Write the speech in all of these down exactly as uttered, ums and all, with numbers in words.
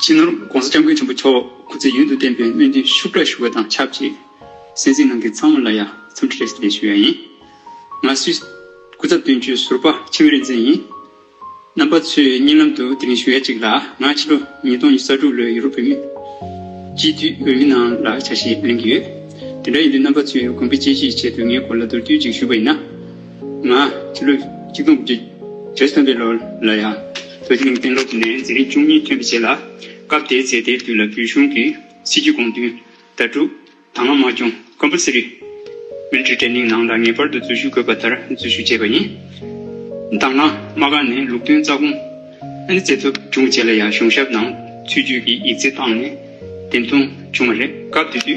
སྤྱི་ནོར་༸གོང་ས་༸སྐྱབས་མགོན་ཆེན་པོ་མཆོག་སྐུ་ཚེ་ཡུན་དུ་བརྟན་པའི་སྨོན་འདུན་ཤུགས་དྲག་ཞུ་བ་དང་ཆབས་ཅིག་གསན་གཟིགས་གནང་མཁན་ཚང་མ་ལ་ཡང་འཚམས་འདྲི་བཀྲ་ཤིས་བདེ་ལེགས་ཞུ་ཡ་ཡིན། ང་སུད་སི་སྐུ་ཚབ་དོན་གཅོད་ཟུར་པ་འཆི་མེད་རིག་འཛིན་ཡིན། རྣམ་པ་ཚོས་སྙན་ལམ་དུ་དེ་རིང་ཞུ་ཡ་གཅིག་ལ། ང་ཕྱི་ལོ་ཉིས་སྟོང་ཉི་ཤུ་རྩ་དྲུག་ལོའི་ཡུ་རོབ་བོད་མི་སྤྱི་འཐུས་འོས་མི་ནང་ལ་ཆ་ཤས་ལེན་གྱི་ཡོད། དེ་འདྲ་ཡིན་དུས་རྣམ་པ་ཚོས་དགོངས་པའི་དཔྱད་གཞིའི་ཆེད་དུ་ངའི་སྐོར་ལ་མདོར་བསྡུས་ཅིག་ཞུས་པ་ཡིན་ན། ང་ཕྱི་ལོ་ཆིག་སྟོང་དགུ་བརྒྱ་བརྒྱད་ཅུ་ཐམ་པའི་ལོ་ལ་ཡང་མདོ་སྨད་གླིང་གཏན་སློབ་ནས་འཛིན་རིམ་བཅུ་གཉིས་ཐོན་པའི་རྗེས་ལ། སྐབས་དེའི་ཚེ་དེའི་དུས་ལ་བོད་གཞུང་གི་སྲིད་ཇུས་དགོངས་དོན་ཟླ་དྲུག་དང་བླངས་དམག་སྦྱོང་Compulsory Military Training ནང་ལ་ངེས་པར་དུ་འཛུལ་ཞུགས་དགོས་པ་ལྟར་འཛུལ་ཞུགས་བྱས་པ་ཡིན། དང་བླངས་དམག་སྒར་ནས་ལུགས་མཐུན་རྩ་དགོངས་ཨ་ནི་བཙལ་ཐུབ་བྱུང་རྗེས་ལ་ཡང་གཞུང་ཞབས་ནང་ཚུད་རྒྱུ་གི་ཡིག་ཚད་བཏང་ནས་འདེམས་ཐོན་བྱུང་བ་རེད། སྐབས་དེ་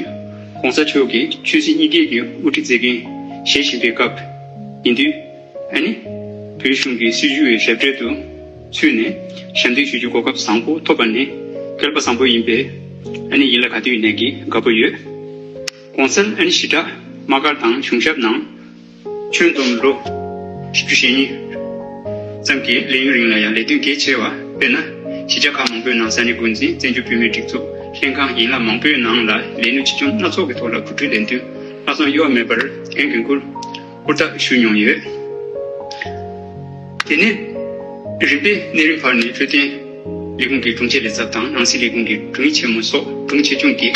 དུས་༸གོང་ས་མཆོག་གིས་ཆོས་སྲིད་གཉིས་ཀའི་གི་དབུ་ཁྲིད་མཛད་འགན་བཞེས་བཞིན་པའི་སྐབས་ཡིན་དུས། ཨ་ནི་བོད་གཞུང་གི་སྲིད་བྱུས་ཞབས་གྲས་དུ་ཚུད་ནས་ཞབས་འདེགས་ཞུ་རྒྱུའི་གོ་སྐབས་བཟང་པོ་ཐོབ་པ་ནི་སྐལ་པ་བཟང་པོ་ཡིན་པས། ཨ་ནི་ཡིད་ལ་ག་དུས་ནས་ཀྱི་དགའ་པོ་ཡོད། གོང་གསལ་ཨ་ནི་ཞི་དྲག་དམག་སྒར་དང་གཞུང་ཞབས་ནང་ཁྱོན་བསྡོམས་ལོ་བཞི་བཅུ་ཞེ་གཉིས་ཙམ་གྱི་ལས་ཡུན་རིང་ལ་ཡང་ལས་དོན་གལ་ཆེ་བ། དཔེར་ན། གཞིས་ཆགས་ཁག་མང་པོའི་ནང་ས་གནས་འགོ་འཛིན། བཙན་བྱོལ་བོད་མིའི་སྒྲིག་འཛུགས་ལྷན་ཁང་ཡན་ལག་མང་པོའི་ནང་ལ་ལས་སྣེ་ཆེ་ཆུང་སྣ་ཚོགས་ཀྱི་ཐོག་ལ་གོ་སྒྲིག་ལས་དོན་ལྷག་བསམ་གཡོ་བ་མེད་པར་འགན་འཁུར་ཧུར་ཐག་ཞུས་མྱོང་ཡོད། དེ་ནས་རིམ་པས་གནས་རིམ་བར་ནས་འཕྲོད་བསྟེན་ལས་ཁུངས་ཀྱི་དྲུང་ཆེ་ལས་ཚབ་དང་ནང་སྲིད་ལས་ཁུངས་ཀྱི་དྲུང་ཡིག་ཆེན་མོ་སོགས་དྲུང་ཆེ་ཆུང་གི་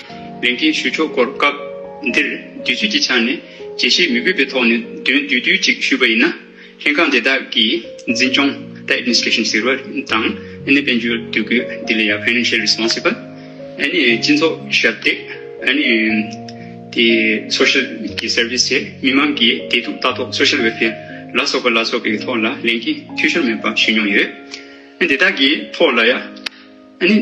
ལས་འགན་ཞུ་ཕྱོགས་སྐོར་སྐབས་འདིར་དུས་ཚོད་ཀྱི་ཆ་ནས་རྒྱས་བཤད་མི་དགོས་པའི་ཐོག་ནས་དོན་བསྡུས་བསྡུས་ཅིག་ཞུས་པ་ཡིན་ན། ལྷན་ཁང་དེ་དག་གི་འཛིན་སྐྱོང་ད་Administration ཟེར་བ་དང་ཨ་ནི་དཔལ་འབྱོར་འདུ་འགོད་འདི་ལ་ཡང་Financial Responsible ཨ་ནི་སྤྱི་ཚོགས་ཞབས་འདེགས་ཨ་ནི་དེ་Social གི་Service བྱས། མི་མང་གི་བདེ་སྡུག་ལྟ་རྟོག Social Welfare ལ་སོགས་པ་ལ་སོགས་པའི་ཐོག་ལ་ལས་འགན་འཐུས་ཤོར་མེད་པ་ཞུས་མྱོང་ཡོད། ཨ་ནི་དེ་དག་གི་ཐོག་ལ་ཡང་ཨ་ནི་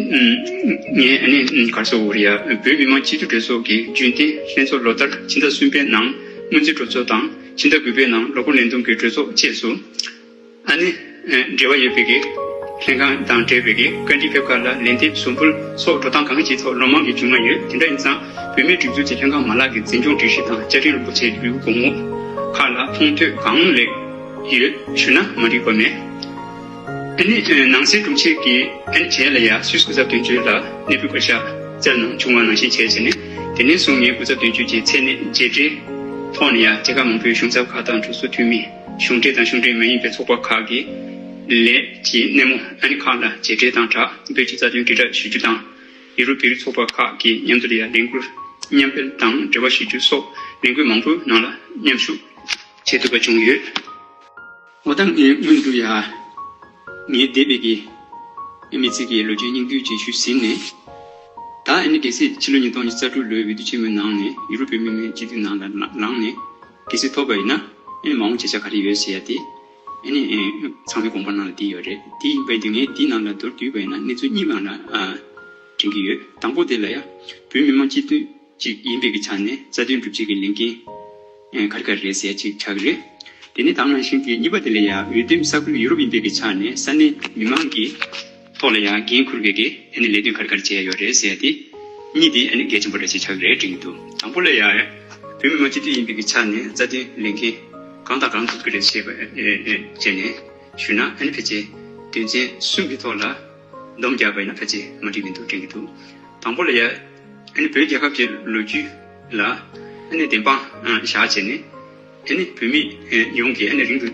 ངས་ཨ་ནི་ག་རེ་ཟེར་དགོས་རེད་ཡ། བོད་མི་མང་སྤྱི་འཐུས་གྲོས་ཚོགས་ཀྱི་རྒྱུན་གཏན་ལྷན་ཚོགས་ལོ་ལྟར་ཕྱི་ཟླ་གསུམ་པའི་ནང་སྔོན་རྩིས་གྲོས་ཚོགས་དང་ཕྱི་ཟླ་དགུ་པའི་ནང་ལོ་འཁོར་ལས་བསྡོམས་ཀྱི་གྲོས་ཚོགས་བཅས་སུ། ཨ་ནི། འབྲེལ་བ་ཡོད་པའི་གི་ལྷན་ཁང་དང་འབྲེལ་བའི་གི་བཀའ་འདྲི་ཕེབས་ཁག་ལ་ལན་འདེབས་གཟུགས་འབུལ་སོགས་འགྲོ་སྟངས་གང་ཅིའི་ཐོག་ལོ་མང་གི་བྱུང་མྱོང་ཡོད། དེ་འདྲ་ཡིན་ཙང་བོད་མིའི་སྒྲིག་འཛུགས་ཀྱི་ལྷན་ཁང་མ་ལག་གི་འཛིན་སྐྱོང་སྒྲིག་གཞི་དང་བཅའ་ཁྲིམས་རིན་པོ་ཆེའི་ལུས་དགོངས་པ་ཁག་ལ་མཐོང་ཐོས་གང་ལེགས་ཡོད་ཞུ་ན་མ་འགྲིག་པ་མེད། ཨ་ནི། ནང་སྲིད་དྲུང་ཆེ་གིས་ཨ་ནི་བྱས་ལ་ཡ་སུད་སི་སྐུ་ཚབ་དོན་གཅོད་ལ་གནས་སྤོས་བཀའ་ཤག་བསྩལ་གནང་བྱུང་བ་ནང་བཞིན་བྱས་བྱས་ནས། དེ་ནས་བཟུང་ངའི་སྐུ་ཚབ་དོན་གཅོད་ཀྱི་མཚན་གནས་རྗེས་དྲན་ཐོག་ནས་ཡང་རྒྱལ་ཁབ་མང་པོའི་གཞུང་ཚབ་ཁག་དང་གྲོས་ཚོགས་འཐུས་མི། གཞུང་འབྲེལ་དང་གཞུང་འབྲེལ་མ་ཡིན་པའི་ཚོགས་པ་ཁག་གི་ལས་ཀྱི་སྣེ་མོ་ཨ་ནི་ཁག་ལ་མཇལ་འཕྲད་དང་སྦྲགས་བོད་ཀྱི་རྩ་དོན་དྲིལ་བསྒྲགས་ཞུ་རྒྱུ་དང་། ཡུ་རོབ་བོད་རིགས་ཚོགས་པ་ཁག་གི་མཉམ་དུ་ལ་ཡང་ལས་འགུལ་མཉམ་སྤེལ་དང་འབྲེལ་བ་ཞུ་རྒྱུ་སོགས་ལས་འགུལ་མང་པོའི་ནང་ལ་མཉམ་ཞུགས་བྱེད་ཐུབ་པ་བྱུང་ཡོད། འོ་ད་ངས་སྔོན་དུ་ཡང་ངའི་འདས་པའི་གི་མི་ཚེ་གི་ལོ་རྒྱུས་སྙིང་བསྡུས་ཅིག་ཞུས་ཟིན་ནས། ད་ཨ་ནི་གལ་སྲིད་ཕྱི་ལོ་ཉིས་སྟོང་ཉི་ཤུ་རྩ་དྲུག་ལོའི་འོས་བསྡུ་ཆེན་མོའི་ནང་ནས་ཡུ་རོབ་བོད་མི་མང་སྤྱི་འཐུས་ནང་ལ་ལངས་ནས་གལ་སྲིད་ཐོབ་པ་ཡིན་ན། ཨ་ནི་མ་འོངས་བྱ་གཞག་ག་རེ་ཡོད་ཟེར་ཡ་དེ་ཨ་ནི་ཚང་མའི་དགོངས་པ་ནང་ལ་དེ་ཡོད་རེད། དེ་ཡིན་པ་ཡིན་དུས་ངས་དེའི་ནང་ལ་མདོར་བསྡུས་པ་ཡིན་ན་གནས་ཚུལ་གཉིས་སྒང་ལ་ཨ་དྲན་གྱི་ཡོད། དང་པོ་དེ་ལ་ཡ་བོད་མི་མང་སྤྱི་འཐུས་ཅིག་ཡིན་པའི་གི་ཆ་ནས་རྩ་དོན་སྒྲུབ་བྱེད་ཀྱི་ལས་འགན་ཨེ་ག་རེ་ག་རེ་རེད་ཟེར་ཡ་ཅིག་ཆགས་ཀྱི་རེད། དེ་ནས་དེ་ནང་བཞིན་གྱི་གཉིས་པ་དེ་ལ་ཡང་འོས་འདེམས་ས་ཁུལ་ཡུ་རོབ་ཡིན་པའི་གི་ཆ་ནས་ས་གནས་མི་མང་གི་ཐོག་ལ་ཡང་འགན་འཁུར་བའི་གི་ཨ་ནི་ལས་དོན་ག་རེ་ག་རེ་བྱས་ཡོད་རེད་ཟེར་ཡ་དེ་གཉིས་དེ་ཨ་ནི་གལ་ཆེན་པོ་རེད་ཅེས་ཆགས་ཀྱི་རེད་དྲན་གྱི་འདུག། དང་པོ་ལ་ཡང་བོད་མི་མང་སྤྱི་འཐུས་ཡིན་པའི་གི་ཆ་ནས་རྩ་དོན་ལས་འགན་གང་དང་གང་ཐུབ་ཀྱི་རེད་ཅེས་པ་ཨེ་ཨེ་བྱས་ནས་ཞུས་ན། ཨ་ནི་ཕལ་ཆེར་དོན་ཚན་གསུམ་གྱི་ཐོག་ལ་སྡོམ་རྒྱག་པ་ཡིན་ན་ཕལ་ཆེར་མ་འགྲིག་མི་འདུག་དྲན་གྱི་འདུག། དང་པོ་ལ་ཡ། ཨ་ནི་བོད་རྒྱལ་ཁབ་ཀྱི་ལོ་རྒྱུས་ལ་ཨ་ནི་བདེན་དཔང་བཞག་བྱས་ནས། ཨ་ནི་བོད་མི་ཡོངས་ཀྱིས་ཨ་ནི་རིང་དུ་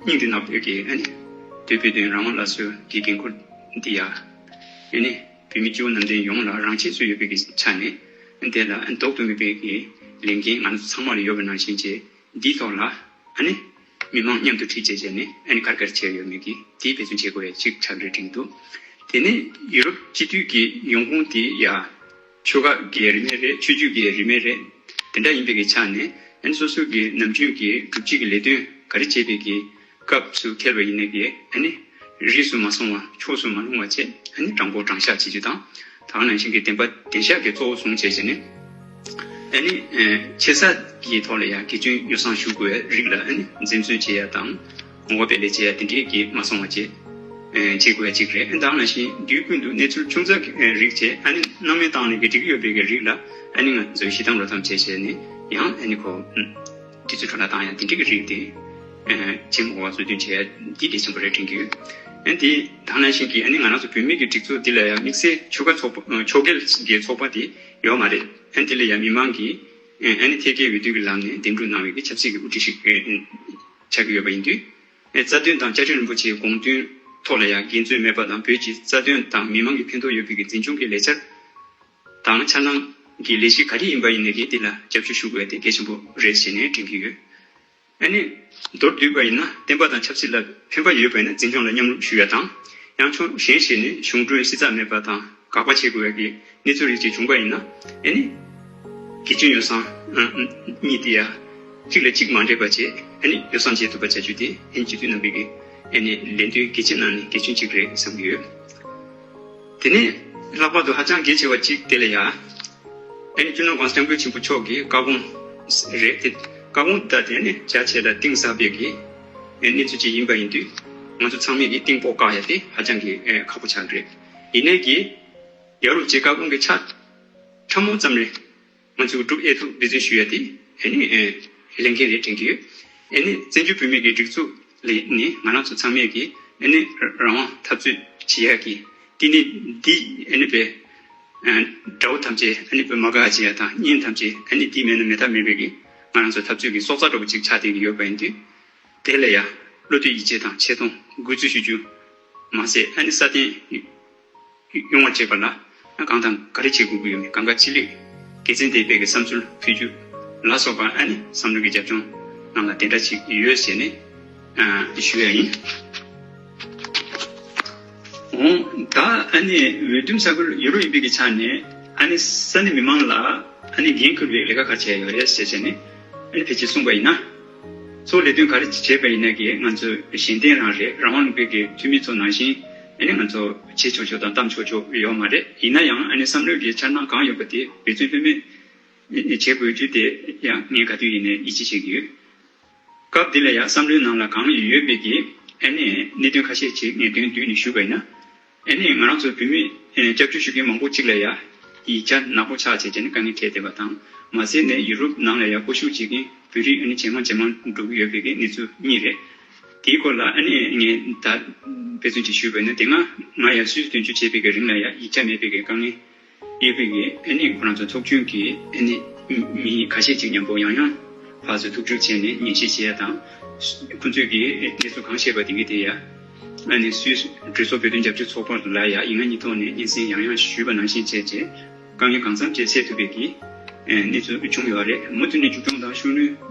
སྙིང་དུ་བརྣག་པའི་གི་ཨ་ནི་བསྟོད་པའི་དོན་རང་དབང་སླར་གསོའི་གི་འགན་ཁུར་འདི་ཡ། ཨ་ནི་བོད་མི་སྤྱི་བོ་ནམ་བསྟན་ཡོངས་ལ་རང་ཆས་སུ་ཡོད་པའི་གི་ཆ་ནས། ཨ་ནི་དེ་ལ་ཨ་ནི་ལྡོག་ཏུ་མེད་པའི་གི་ལས་འགན་ང་ཚོ་ཚང་མ་ལ་ཡོད་པ་ནང་བཞིན་བྱས། འདིའི་ཐོག་ལ་ཨ་ནི་མི་མང་མཉམ་དུ་ཁྲིད་བྱས་བྱས་ནས་ཨ་ནི་ག་རེ་ག་རེ་བྱས་ཡོད་མེད་ཀྱི་དེའི་འབད་བརྩོན་བྱེད་དགོས་ཡ་གཅིག་ཆགས་རེད་དྲན་གྱི་འདུག། དེ་ནས་ཡུ་རོབ་སྤྱི་འཐུས་ཀྱི་ཡོང་ཁུངས་དེ་ཡ་ཆོལ་ཁ་གི་རིས་མེད་རེད། ཆོས་བརྒྱུད་ཀྱི་རིས་མེད་རེད། དེ་འདྲ་ཡིན་པའི་གི་ཆ་ནས་ཨ་ནི་སོ་སོ་གི་ནམ་རྒྱུན་གྱི་སྒྲུབ་བྱེད་ཀྱི་ལས་དོན་ག་རེ་བྱེད་པའི་གི་སྐབས་སུ་འཁེལ་བ་ཡིན་ནའི་གི་ཨ་ནི་རིས་སུ་མ་སོང་བ་ཕྱོགས་སུ་མ་ལྷུང་བ་བྱས། ཨ་ནི་དྲང་པོ་དྲང་བཞག་བྱེད་རྒྱུ་དང་། དེ་ནང་བཞིན་གྱི་བདེན་པ་བདེན་བཞག་གི་གཙོ་བོ་བཟུང་བྱས་བྱས་ནས། ཨ་ནི་ཨེ་ཆེ་ས་གི་ཐོག་ལ་ཡང་གི་ཚོད་ཡོ་བསྲང་ཞུ་དགོས་རིགས་ལ་ཨ་ནི་འཛེམ་ཟོན་བྱེད་ཡ་དང་། ངོ་བོ་བེད་ལས་བྱེད་ཡ་དེ་འདྲས་ཀྱི་མ་སོང་བ་བྱེད་ཨེ་བྱེད་དགོས་ཡ་གཅིག་རེད། ཨ་ནི་དེ་ནང་བཞིན་དུས་ཀུན་ཏུ་གནས་ཚུལ་ཆུང་ཙག་གི་ཨེ་རིགས་བྱས། ཨ་ནི་སྣང་མེད་བཏང་ནས་ཀྱི་འགྲིག་གི་ཡོད་པའི་གི་རིགས་ལ་ཨ་ནི་ང་ཚོས་ཞི་དམ་རོ་དམ་བྱས་བྱས་ནས་ཡང་ཨ་ནི་ཁོ་དུས་ཚོད་འཕྲོ་བརླག་བཏང་ཡ་དེ་འདྲས་ཀྱི་རིགས་དེ་ཨེ་བྱེད་མ་དགོས་པ་གཙོ་འདོན་བྱེད་ཡ་འདི་གལ་ཆེན་པོ་རེད་དྲན་གྱི་ཡོད། ཨ་ནི་དེ་དང་ནང་བཞིན་གྱི་ཨ་ནི་ང་རང་ཚོ་བོད་མི་གི་སྒྲིག་འཛུགས་འདི་ལ་ཡང་དམིགས་བསལ་ཆོལ་ཁ་ཚོགས་པ་ཨ་ཆོས་བརྒྱུད་ཀྱི་ཚོགས་པ་དེ་ཡོད་མ་རེད། ཨ་ནི་དེ་ལ་ཡང་མི་མང་གིས་ཨ་ནི་ཐད་ཀའི་འོས་བསྡུ་གི་ལམ་ནས་འདེམས་སྒྲུག་གནང་བའི་གི་ཆབ་སྲིད་ཀྱི་དབུ་ཁྲིད་ཞིག་ཨ་ཆགས་ཀྱི་ཡོད་པ་ཡིན་དུས། ཨ་རྩ་དོན་དང་བཅའ་ཁྲིམས་རིན་པོ་ཆེའི་དགོངས་དོན་ཐོག་ལ་ཡང་འགལ་འཛོལ་མེད་པ་དང་བོད་ཀྱི་རྩ་དོན་དང་མི་མང་གི་ཕན་ཐོགས་ཡོད་པའི་གི་འཛིན་སྐྱོང་གི་ལས་འཆར་དང་འཆར་སྣང་གི་ལས་གཞི་ག་རེ་ཡིན་པ་ཡིན་ནའི་གི་འདི་ལ་རྒྱབ་སྐྱོར་ཞུ་དགོས་ཡ་དེ་གལ་ཆེན་པོ་རེད་ཟེར་ནས་དྲན་གྱི་ཡོད། ཨ་ནི། མདོར་བསྡུས་པ་ཡིན་ན་བསྟན་པ་དང་ཆབ་སྲིད་ལ་ཕན་པ་ཡོད་པ་ཡིན་ན་འཛིན་སྐྱོང་ལ་མཉམ་རུབ་ཞུ་ཡ་དང་། ཡང་ཕྱོགས་གཞན་ཞིག་ནས་གཞུང་གྲོན་བསྲི་ཚགས་མེད་པ་དང་དགག་པ་བྱེད་དགོས་ཡ་གི་གནས་ཚུལ་རིགས་ཅིག་བྱུང་པ་ཡིན་ན། ཨ་ནི། གལ་ཆེན་ཡོ་བསྲང་གཉིས་དེ་ཡ། གཅིག་ལ་གཅིག་མ་འདྲེས་པ་བྱས་ཨ་ནི་ཡོ་བསྲང་བྱེད་ཐུབ་པ་བྱ་རྒྱུ་དེ་ཨ་ནི་སྤྱི་འཐུས་རྣམ་པའི་གི་ཨ་ནི་ལས་དོན་གལ་ཆེ་ནང་ནས་གལ་ཆེན་གཅིག་རེད་བསམ་གྱི་ཡོད། དེ་ནས་ལྷག་པར་དུ་ཧ་ཅང་གལ་ཆེ་བ་གཅིག་དེ་ལ་ཡ། ཨ་ནི་སྤྱི་ནོར་༸གོང་ས་༸སྐྱབས་མགོན་ཆེན་པོ་མཆོག་གི་བཀའ་དགོངས་རེད་དེ། བཀའ་དགོངས་ད་དེ་ནི་རྒྱ་ཆེ་ལ་གཏིང་ཟབ་པའི་གི་ཨ་གནས་ཚུལ་ཅིག་ཡིན་པ་ཡིན་དུས། ང་ཚོ་ཚང་མས་ཀྱི་གཏིང་དཔོག་བཀག་ཡ་དེ་ཧ་ཅང་གི་ཨ་ཁག་པོ་ཆགས་ཀྱི་རེད། ཡིན་ནའི་གི་ཡ་རུབ་ཅེས་བཀའ་དགོངས་ཀྱི་ཆ་ཕྲ་མོ་ཙམ་རེ་ང་ཚོས་སྒྲུབ་ཨེ་ཐུབ་འབད་བརྩོན་ཞུ་ཡ་དེ་ཨ་ནི་ཨ་ལས་འགན་རེད་དྲན་གྱི་ཡོད། ཨ་ནི་བཙན་བྱོལ་བོད་མིའི་གི་སྒྲིག་འཛུགས་ལ་ནི་ང་རང་ཚོ་ཚང་མས་ཀྱི་ཨ་ནི་རང་དབང་འཐབ་རྩོད་བྱེད་ཡ་གི་བསྟི་གནས་འདི་ཨ་ནི་བས། ཨ་དགྲ་བོ་ཐམས་ཅད་ཨ་ནི་བས་མ་དགའ་བྱེད་ཡ་དང་གཉེན་ཐམས་ཅད་ཨ་ནི་འདི་མེད་ན་མེད་ཐབས་མེད་པའི་གི་ང་རང་ཚོ་འཐབ་རྩོད་ཀྱི་སྲོག་རྩ་འདྲ་བོ་ཅིག་ཆགས་བསྡད་ཀྱི་ཡོད་པ་ཡིན་དུས། དེ་ལ་ཡ་བློ་གཏད་ཡིད་ཆེས་དང་ཆེ་མཐོང་གུས་བརྩི་ཞུ་རྒྱུ་མ་ཟད་ཨ་ནི་སྲ་བརྟན་ཡོང་བ་བྱེད་པ་ལ་གང་དང་ག་རེ་བྱེད་དགོས་ཀྱི་ཡོད་མེད་གང་ག་ཅི་ལས་དགེ་མཚན་ལྡན་པའི་གི་བསམ་ཚུལ་ཕུལ་རྒྱུ་ལ་སོགས་པ་ཨ་ནི་བསམ་བློ་གི་རྒྱབ་ལྗོངས་ནང་ལ་དེ་འདྲ་ཅིག་ཡོད་ཟེར་ནས་ཨ་ཞུ་ཡ་ཡིན། འོང་ད་ཨ་ནི་འོས་བསྡུ་ས་ཁུལ་ཡུ་རོབ་ཡིན་པའི་གི་ཆ་ནས་ཨ་ནི་ས་གནས་མི་མང་ལ་ཨ་ནི་འགན་འཁུར་བའི་ལས་ཀ་ག་བྱས་ཡོད་རེད་ཟེར་བྱས་ནས་ཨ་ནི་ཕལ་ཆེར་གསུངས་པ་ཡིན་ན། གཙོ་བོ་ལས་དོན་ག་རེ་བྱས་པ་ཡིན་ན་གི་ང་ཚོ་གཞན་བརྟེན་རང་རེད། རང་དབང་ལུང་པའི་གི་འཐུས་མི་ཚོ་ནང་བཞིན་ཨ་ནི་ང་ཚོ་བྱེད་ཆོག་ཆོག་དང་གཏམ་ཆོག་ཆོག་ཡོད་མ་རེད། ཡིན་ན་ཡང་ཨ་ནི་བསམ་བློའི་གི་འཆར་སྣང་གང་ཡོད་པ་དེ་འབད་བརྩོན་ལྷོད་མེད་བྱེད་དགོས་རྒྱུ་དེ་ཡང་ངས་ག་དུས་ཡིན་ནའི་ཡིད་ཆེས་བྱེད་ཀྱི་ཡོད། སྐབས་འདི་ལ་ཡང་བསམ་བློའི་ནང་ལ་གང་ཡོད་པའི་གི་ཨ་ནི་གནད་དོན་ཁ་ཤས་ཅིག་ངས་དོན་བསྡུས་ནས་ཞུས་པ་ཡིན་ན། ཨ་ནི་ང་རང་ཚོ་བོད་མི་ཨ་སྐྱབས་བཅོལ་ཞུ་མཁན་མང་པོ་ཅིག་ལ་ཡ་ཡིག་ཆ་ནག་པོ་ཆགས་བྱས་བྱས་ནས་དཀའ་ངལ་འཕྲད་བསྡད་པ་དང་མ་ཟད་ནས་ཡུ་རོབ་ནང་ལ་ཡ་སྐོར་ཞུགས་བྱེད་མཁན་བོད་རིགས་ཨ་ནི་ཇེ་མང་ཇེ་མང་འགྲོ་གི་ཡོད་པའི་གི་གནས་ཚུལ་གཉིས་རེད། དེའི་སྐོར་ལ་ཨ་ནི་ངས་ད་འབད་བརྩོན་ཅིག་ཞུས་པ་ཡིན་ན་དེ་སྔ་ང་ཡ་སུད་སི་དོན་གཅོད་བྱས་པའི་གི་རིང་ལ་ཡ་ཡིག་ཆ་མེད་པའི་གི་དཀའ་ངལ་ཡོད་པའི་གི་ཨ་ནི་ཁོ་རང་ཚོ་ཚོགས་ཆུང་གི་ཨ་ནི་མི་ཁ་ཤས་ཅིག་མཉམ་པོ་ཡང་ཡང་ཕར་ཚུར་ཐུག་འཕྲད་བྱས་ནས་ཉན་ཞིབ་བྱས་ཡ་དང་། ཁོ་ཚོས་ཀྱི་གནས་ཚུལ་གང་བཤད་པ་དེ་གི་དེ་ཡ། ཨ་ནི་སུད་སི་གྲོས་ཚོགས་བོད་དོན་རྒྱབ་སྐྱོར་ཚོགས་པ་ལ་ཡ་ཡིག་ངག་གཉིས་ཐོག་ནས་སྙན་སེང་ཡང་ཡང་ཞུས་པ་ནང་བཞིན་བྱས་རྗེས་དཀའ་ངལ་གང་འཚམ་ཅིག་སེལ་ཐུབ་པའི་གི་གནས་ཚུལ་བྱུང་ཡོད་རེད། མུ་མཐུད་ནས་མཇུག་སྐྱོང་དང་ཤུགས་སྣོན་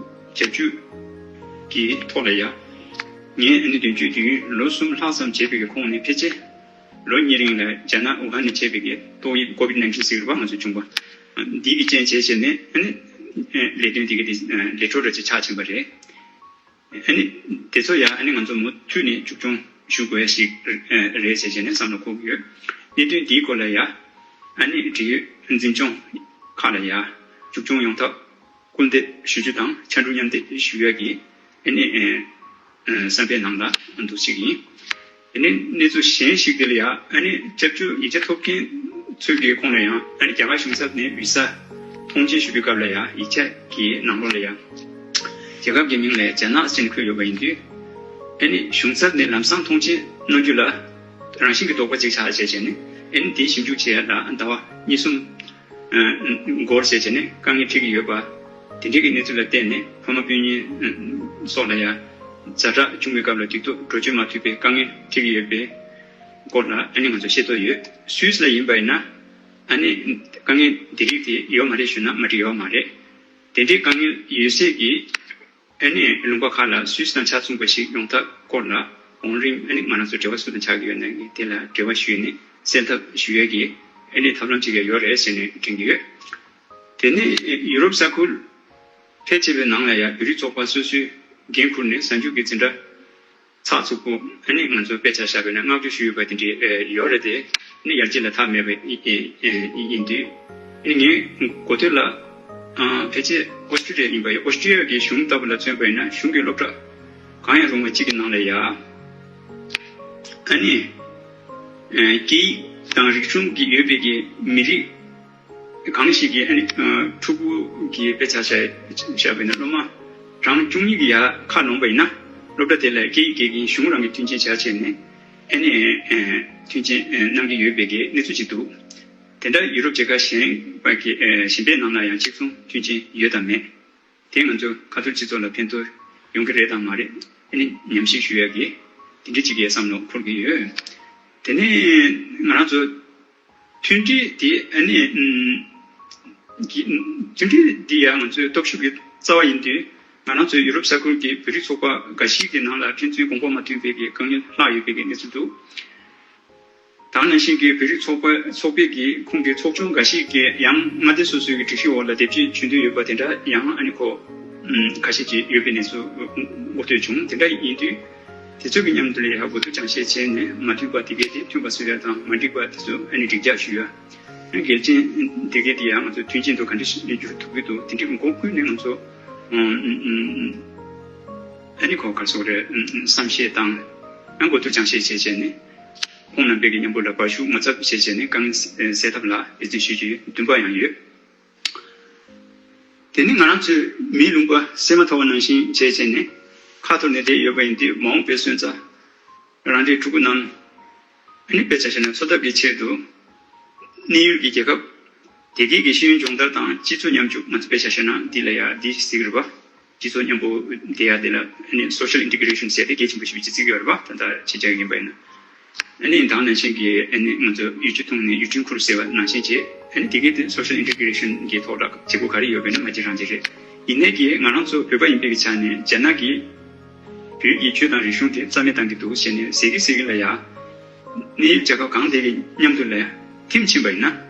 བརྒྱབ་བཅུག་གི་ཐོག་ལ་ཡ། ངས་ཨ་ནི་དོན་གཅོད་དུས་ཡུན་ལོ་གསུམ་ལྷག་ཙམ་བྱས་པའི་གི་ཁོངས་ནས་ཕལ་ཆེར། ལོ་གཉིས་རིང་ལ་རྒྱ་ནག་ཝུ་ཧན་ནས་མཆེད་པའི་གི་ཏོག་དབྱིབས་ཀོ་བིད་ནའིན་ཊིན་ཟེར་བ་ང་ཚོ་བྱུང་བ། འདི་གི་རྐྱེན་བྱས་བྱས་ནས་ཨ་ནི་ལས་དོན་འདི་གི་དེ་ལས་འཕྲོ་འདྲ་ཅིག་ཆགས་ཕྱིན་པ་རེད། ཨ་ནི་དེ་ཚོ་ཡང་ཨ་ནི་ང་ཚོ་མུ་མཐུད་ནས་མཇུག་སྐྱོང་ཞུ་དགོས་ཡ་ཞིག་རེད་ཟེར་བྱས་ནས་བསམ་བློ་འཁོར་གྱི་ཡོད། གནད་དོན་འདིའི་སྐོར་ལ་ཡང་ཨ་ནི་འབྲེལ་ཡོད་འཛིན་སྐྱོང་ཁག་ལ་ཡང་མཇུག་སྐྱོང་ཡོང་ཐབས། སྐུལ་འདེད་ཞུ་རྒྱུ་དང་ཕྱར་གྲུ་མཉམ་འདེགས་ཞུ་ཡ་གི་ཨ་ནི་ཨ་བསམ་པའི་ནང་ལ་འདུག་ཅིག་ཡིན། ཨ་ནི་གནས་ཚུལ་གཞན་ཞིག་དེ་ལ་ཡ་ཨ་ནི་སྐྱབས་བཅོལ་ཡིག་ཆ་ཐོབ་མཁན་ཚོའི་གི་ཁོངས་ལ་ཡང་ཨ་ནི་རྒྱ་གར་གཞུང་ཚབ་ནས་བི་ས་ཐོངས་མཆན་ཞུ་བའི་སྐབས་ལ་ཡ་ཡིག་ཆ་གི་ནང་ལོགས་ལ་ཡ་རྒྱལ་ཁབ་ཀྱི་མིང་ལ་རྒྱ་ནག་ཟེར་ནས་འཁོད་ཡོད་པ་ཡིན་དུས། ཨ་ནི་གཞུང་ཚབ་ནས་ལམ་སང་ཐོངས་མཆན་གནང་རྒྱུ་ལ་རང་བཞིན་གྱི་དོགས་པ་ཅིག་ཆགས་བྱས་བྱས་ནས་ཨ་ནི་དེ་ཞིབ་འཇུག་བྱེད་ཡ་ལ་ཟླ་བ་གཉིས་གསུམ། འགོར་བྱས་བྱས་ནས་དཀའ་ངལ་འཕྲད་ཀྱི་ཡོད་པ། དེ་འདྲའི་གི་གནས་ཚུལ་ལ་བརྟེན་ནས་ཕ་མ་སྤུན་ཉེ་སོགས་ལ་ཡང་ཛ་དྲག་བྱུང་བའི་སྐབས་ལ་དུས་ཐོག་འགྲོ་བསྐྱོད་མ་ཐུབ་པའི་དཀའ་ངལ་འཕྲད་ཀྱི་ཡོད་པའི་སྐོར་ལ་ཨ་ནི་ང་ཚོ་ཤེས་རྟོགས་ཡོད། སུད་སི་ལ་ཡིན་པ་ཡིན་ན་ཨ་ནི་དཀའ་ངལ་འདི་རིགས་དེ་ཡོད་མ་རེད་ཞུ་ན་མ་འགྲིག་ཡོད་མ་རེད། དེ་འདྲའི་དཀའ་ངལ་ཡོད་སའི་གི་ཨ་ནི་ལུང་པ་ཁག་ལ་སུད་སི་དང་ཆ་མཚུངས་པ་ཞིག་ཡོང་ཐབས་སྐོར་ལ་གོང་རིམ་ཨ་ནི་ང་རང་ཚོ་འབྲེལ་བ་སུ་དང་ཆགས་ཀྱི་ཡོད་ན་དེ་ལ་འབྲེལ་བ་ཞུས་ནས་སེལ་ཐབས་ཞུ་ཡས་ཀྱི་ཨ་ནི་ཐབས་ལམ་ཅིག་ཡང་ཡོད་རེད་ཟེར་ནས་དྲན་གྱི་ཡོད། དེ་ནས་ཡུ་རོབ་ས་ཁུལ་ཕལ་ཆེ་བའི་ནང་ལ་ཡང་བོད་རིགས་ཚོགས་པ་སོ་སོའི་འགན་འཁུར་ནས་གཟའ་མཇུག་གི་འཛིན་གྲྭ་ཚགས་ཚུད་པོ་ཨ་ནི་ང་ཚོ་དཔེ་ཆ་བཞག་པ་ཡིན་ན་བསྔགས་བརྗོད་ཞུ་ཡོད་པ་དེ་འདྲའི་ཡོད་རེད་དེ། ཨ་ནི་ཡར་རྒྱས་ལ་མཐའ་མེད་པ་ཡིན་དུས། ཨ་ནི་ངས་འགོ་སྟོད་ལ་ཕལ་ཆེར་ཨོ་སི་ཀྲི་ལི་ཡ་ཡིན་པ་ཡིན། ཨོ་སི་ཀྲི་ལི་ཡ་གི་གཞུང་ལྟ་བུ་ལ་མཚོན་པ་ཡིན་ན་གཞུང་གི་སློབ་གྲྭ་གང་ཡང་རུང་བ་གཅིག་གི་ནང་ལ་ཡ་ཨ་ནི་སྐད་ཡིག་དང་རིག་གཞུང་གི་ཡོད་པའི་གི་མི་རིགས། གང་ཞིག་གིས་ཨ་ནི་ཕྲུ་གུ་གི་དཔེ་ཆ་བཞག་བཞག་པ་ཡིན་ན་སློབ་མ་གྲངས་བཅུ་གཉིས་ཀྱི་ཡར་ཁ་ལོངས་པ་ཡིན་ན་སློབ་གྲྭ་དེ་ལ་སྐད་ཡིག་དགེ་རྒན་གཞུང་རང་གི་མཐུན་རྐྱེན་བྱ་བྱས་ནས་ ཨ་ནི་མཐུན་རྐྱེན་གནང་གི་ཡོད་པའི་གི་གནས་ཚུལ་ཅིག་འདུག་དེ་འདྲ་ཡུ་རོབ་རྒྱལ་ཁབ་གཞན་པ་གི་གཞན་པའི་ནང་ལ་ཡང་གཅིག་མཚུངས་མཐུན་རྐྱེན་ཡོད་དམ་མེད། དེ་ང་ཚོ་ཁ་ཐོར་སྤྱི་ཚོགས་ལ་ཕན་ཐོགས་ཡོང་གི་རེད་དམ་མ་རེད། ཨ་ནི་ཉམས་ཞིབ་ཞུ་ཡག་གི་དེ་འདྲ་ཅིག་གི་བསམ་བློ་འཁོར་གི་ཡོད། དེ་ནས་ང་རང་ཚོ་མཐུན་སྒྲིལ་དེ་ཨ་ནི་ཨུམ་གི་མཐུན་སྒྲིལ་འདི་ཡང་ང་ཚོའི་སྟོབས་ཤུགས་ཀྱི་རྩ་བ་ཡིན་དུས། ང་རང་ཚོའི་ཡུ་རོབ་ས་ཁུལ་གྱི་བོད་རིགས་ཚོགས་པ་འགའ་ཞིག་གི་ནང་ལ་ཕན་ཚུན་གོང་འོག་མ་མཐུན་པའི་གི་དཀའ་ངལ་ལྷག་ཡོད་པའི་གི་གནས་ཚུལ་འདུག་ད་ག་ནང་བཞིན་གྱི་བོད་རིགས་ཚོགས་པ་ཚོགས་པའི་གི་ཁོངས་ཀྱི་ཚོགས་ཆུང་འགའ་ཞིག་གིས་ཡང་མངའ་སྡེ་སོ་སོའི་གི་སྒྲིག་གཞི་འོག་ལ་དེབ་སྐྱེལ་བྱེད་འདོད་ཡོད་པ་དེ་འདྲ་ཡང་ཨ་ནི་ཁོ་ཁ་ཤས་ཅིག་ཡོད་པའི་གནས་ཚུལ་གོ་ཐོས་བྱུང་། དེ་འདྲ་ཡིན་དུས། དེ་ཚོ་གི་མཉམ་དུ་ལ་ཡང་གོ་བསྡུར་སྦྱང་བཤད་བྱས་ནས་མ་མཐུན་པ་དེ་གས་དེ་མཐུན་པ་བཟོ་ཡ་དང་། མ་འགྲིག་པ་དེ་ཚོ་ཨ་ནི་འགྲིག་རྒྱག་ཞུ་ཡ། ཨ་ནི་གལ་ཆེན་དེ་གས་དེ་ཡང་ང་ཚོ་མཐུན་རྐྱེན་དུ་ག་འདྲ་ཞིག་འགྱུར་ཐུབ་ཀྱི་འདུག་དེ་འདྲའི་འགོ་ཀུན་ནས་ང་ཚོ་ཨ་ནི་གོ་ག་སོགས་རེད། བསམ་ཤེས་དང་ཡང་གོ་བསྡུར་སྦྱང་བཤད་བྱས་བྱས་ནས་ཁོང་རྣམ་པའི་གི་མཉམ་པོ་ལ་བར་ཞུགས་ངོ་ཚབ་བྱས་བྱས་ནས་དཀའ་ངལ་སེལ་ཐབས་ལ་འབད་བརྩོན་ཞུ་རྒྱུའི་འདུན་པ་ཡང་ཡོད། དེ་ནི་ང་རང་ཚོའི་མིའི་ལུང་པ་སེམས་མ་ཐག་པ་ནང་བཞིན་བྱས་བྱས་ནས་ཁ་ཐོར་ནས་བསྡད་ཡོད་པ་ཡིན་དུས། མ་འོངས་པའི་སོན་རྩ་རང་རེའི་ཕྲུ་གུ་རྣམས་ཨ་ནི་དཔེ་ཆ་བཞག་ན་འཚོ་ཐབས་ཀྱི་ཆེད་དུ་གནས་ཡུལ་གྱི་རྒྱལ་ཁབ་དེ་གའི་གི་ཤེས་ཡོན་སྦྱོང་བརྡར་དང་སྤྱི་ཚོགས་མཉམ་སྤྱོད། ང་ཚོ་དཔེ་ཆ་བཞག་ན་འདི་ལ་ཡ་འདི་ཟེར་གི་རེད་པ། སྤྱི་ཚོགས་མཉམ་པོ་བསྡད་ཡ་དེ་ལ་ཨ་ནི་social integration ཟེར་ཏེ་གལ་ཆེན་པོ་ཞིག་བྱེད་ཀྱི་ཡོད་རེད་པ། ད་ལྟ་ཕྱི་རྒྱལ་ཡིན་པ་ཡིན་ན། ཨ་ནི་ད་ག་ནང་བཞིན་གྱི་ཨ་ནི་ང་ཚོ་ཡུལ་གྲུ་མཐོང་ནས་ཡུལ་འཕྲིན་ཁུར་ཟེར་བ་ནང་བཞིན་བྱས། ཨ་ནི་དེ་གའི་དེ་social integration གྱི་ཐོག་ལ་བྱེད་སྒོ་ག་རེ་ཡོད་པ་ཡིན་ན་ང་ཚོ་རང་བྱེད་རེད། ཡིན་ནའི་གི་ང་རང་ཚོ་བོད་པ་ཡིན་པའི་གི་ཆ་ནས་རྒྱ་ནག་གིས་བོད་ཀྱི་ཆོས་དང་རིག་གཞུང་དེ་རྩ་མེད་བཏང་གི་འདུག་ཟེར་ནས་ཟེར་གི་ཟེར་གི་ལ་ཡ། གནས་ཡུལ་རྒྱལ་ཁབ་གང་དེ་གི་མཉམ་དུ་ལ་ཡ་ཐིམ་ཕྱིན་པ་ཡིན་ན།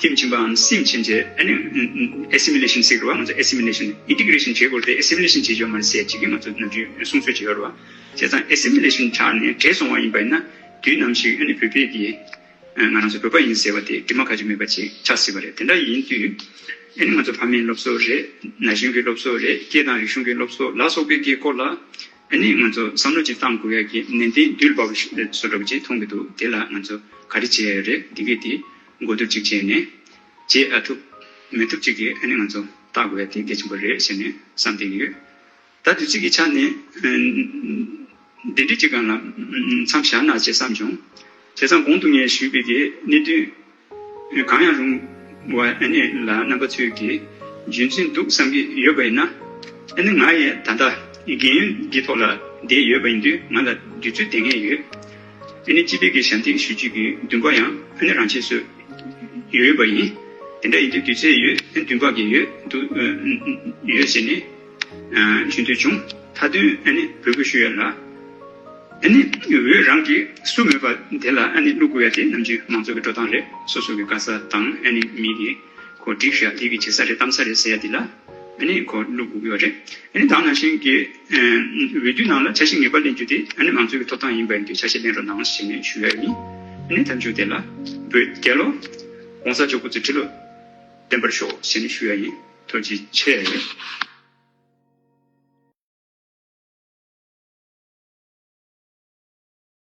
ཐིམ་ཕྱིན་པའམ་སིམ་ཕྱིན་བྱས། ཨ་ནི་ཨ་ཨ་assimilation ཟེར་གི་རེད་པ། ང་ཚོ་assimilation integration བྱེད་དགོས་རེད་དེ། assimilation བྱེད་ཆོག་མ་རེད་ཟེར་ཅིག་གི་ང་ཚོ་ནམ་རྒྱུན་གསུང་སྲོལ་ཅིག་ཡོད་རེད་པ། བྱས་ཙང་assimilation ཆགས་ནས་བྲལ་སོང་བ་ཡིན་པ་ཡིན་ན། དུས་ནམ་ཞིག་ཨ་ནི་བོད་པའི་གི་ང་རང་ཚོ་བོད་པ་ཡིན་ཟེར་བ་དེ་དྲི་མ་ག་ཅི་མེད་པ་ཅིག་ཆགས་སྲིད་པ་རེད། དེ་འདྲ་ཡིན་དུས་ཨ་ནི་ང་ཚོ་ཕ་མའི་སློབ་གསོ་རེད། ན་གཞོན་གྱི་སློབ་གསོ་རེད། སྐད་དང་རིག་གཞུང་གི་སློབ་གསོ་ལ་སོགས་པའི་གི་སྐོར་ལ་ཨ་ནི་ང་ཚོ་བསམ་བློ་ཅིག་བཏང་དགོས་ཡ་གི་ནན་ཏན་དུས་འབབ་བཟོ་འདྲ་པོ་ཅིག་མཐོང་གི་འདུག་དེ་ལ་ང་ཚོ་ག་རེ་བྱེད་ཡ་རེད། འདི་གས་དེ་གོ་བསྡུར་ཅིག་བྱས་ནས་བྱེད་ཨ་ཐུབ་མི་ཐུབ་ཅིག་གི་ཨ་ནི་ང་ཚོ་བལྟ་དགོས་ཡ་དེ་གལ་ཆེན་པོ་རེད་ཟེར་ནས་བསམ་བསྡད་ཀྱི་ཡོད། ད་དུས་ཚོད་ཀྱི་ཆ་ནས་འདི་འདྲ་ཅིག་སྒང་ལ་མཚམས་བཞག་ན་ཅེས་བསམ་བྱུང་། བྱས་ཙང་གོང་དུ་ངས་ཞུས་པའི་གི་གནད་དོན་གང་ཡང་རུང་བ་ཨ་ནི་ལ་རྣམ་པ་ཚོས་ཀྱི་རྒྱུ་མཚན་འདུག་བསམ་གྱི་ཡོད་པ་ཡིན་ན། ཨ་ནི་ང་ཡང་ད་ལྟ་རྒན་ཡོལ་གྱི་ཐོག་ལ་བསྡད་ཡོད་པ་ཡིན་དུས་ང་ལ་དུས་ཚོད་དེ་སྔ་ཡོད། ཨ་ནི་སྤྱི་པའི་གི་ཞབས་འདེགས་ཞུ་རྒྱུ་གི་འདུན་པ་ཡང་ཨ་ནི་རང་ཆས་སུ་ཡོད་པ་ཡིན། དེ་འདྲ་ཡིན་དུས་དུས་ཚོད་ཡོད། ཨ་ནི་འདུན་པ་གི་ཡོད་འདུག་ཡོད་ཟེར་ནས་ཞུ་འདོད་བྱུང་། མཐའ་དོན་ཨ་ནི་འབོད་སྐུལ་ཞུ་ཡ་ལ། ཨ་ནི་འོས་རང་གི་སུ་མོས་པ་དེ་ལ་ཨ་ནི་བླུག་དགོས་ཡ་དེ་ནམ་རྒྱུན་མང་ཚོགས་ཀྱི་འགྲོ་སྟངས་རེད། སོ་སོ་གི་དགའ་ས་དང་ཨ་ནི་མི་གི་ཁོ་འགྲིག་ཤག་འདི་གི་བྱེད་ས་རེད་གཏམ་ས་རེད་ཟེར་ཡ་དེ་ལ་ཨ་ནི་ཁོ་བླུག་དགོས་ཀྱི་ཡོད་རེད། ཨ་ནི་ད་ག་ནང་བཞིན་གྱི་འོས་བསྡུའི་ནང་ལ་ཆ་ཤས་ངེས་པར་ལེན་རྒྱུ་དེ་ཨ་ནི་མང་ཚོགས་ཀྱི་ཐོབ་ཐང་ཡིན་པ་ཡིན་དུས་ཆ་ཤས་ལེན་རོགས་གནང་ཞེས་ནས་ཞུ་ཡ་ཡིན། ཨ་ནི་མཐའ་མཇུག་དེ་ལ་བོད་རྒྱལ་ལོ། ༸གོང་ས་མཆོག་སྐུ་ཚེ་ཁྲི་ལོ་བརྟན་པར་ཤོག་ཞེས་ནས་ཞུ་ཡ་ཡིན། ཐུགས་རྗེ་ཆེ།